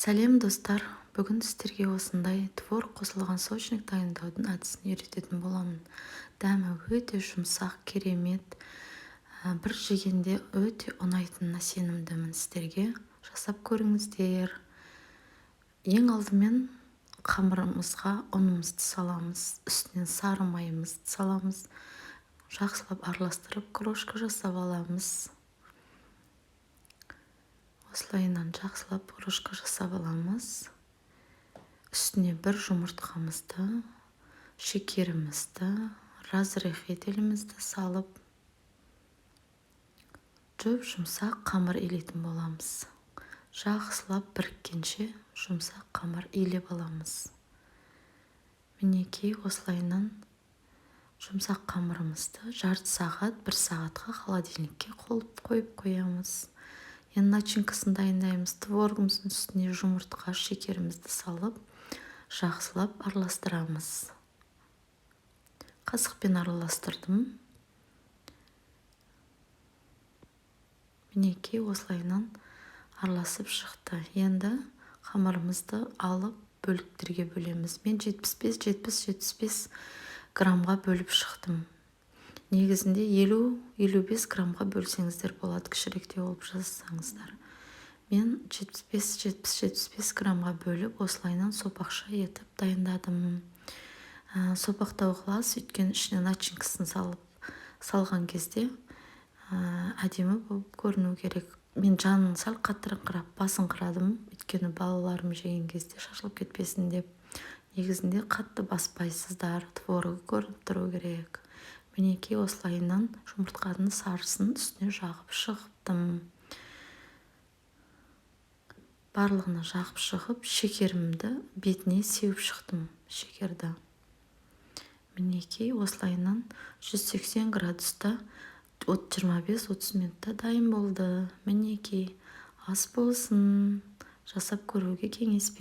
Сәлем, достар! Бүгін сіздерге осындай творог қосылған сочник дайындаудың әдісін үйрететін боламын. Дәмі өте жұмсақ, керемет, бір жегенде өте ұнайтынына сенімдімін сіздерге. Жасап көріңіздер. Ең алдымен қамырымызға ұнымызды саламыз, үстінен сары майымызды саламыз, жақсылап араластырып, крошка жасап аламыз. Осылайынан жақсылап крошка жасап аламыз. Үстіне бір жұмыртқамызды, шекерімізді, разрыхлителімізді салып, жұп-жұмсақ қамыр илейтін боламыз. Жақсылап біріккенше жұмсақ қамыр илеп аламыз. Мінекей, осылайынан жұмсақ қамырымызды жарты сағат, бір сағатқа холодильникке қойып қоямыз. Енді начинкасын дайындаймыз. Творогымыздың үстіне жұмыртқа, шекерімізді салып, жақсылап араластырамыз. Қасықпен араластырдым. Мінекей, осылайынан араласып шықты. Енді қамырымызды алып, бөліктерге бөлеміз. Мен 75, 70, 75 граммға бөліп шықтым. Негізінде 50, 55 граммға бөлсеңіздер болады, кішіректеу болып жасасаңыздар. Мен 75, 70, 75 граммға бөліп, осылайынан сопақша етіп дайындадым. Сопақтау қыласыз, өйткені ішіне начинкасын салған кезде әдемі болып көріну керек. Мен жанын сәл қаттырыңқырап, басыңқырадым, өйткені балаларым жеген кезде шашылып кетпесін деп. Негізінде қатты баспайсыздар, творогы көрініп тұру керек. Мінекей, осылайынан жұмыртқаның сарысын үстіне жағып шығыптым. Барлығына жағып шығып, шекерімді бетіне сеуіп шықтым, шекерді. Мінекей, осылайынан 180 градуста 25-30 минутта дайын болды. Мінекей, ас болсын! Жасап көруге кеңес.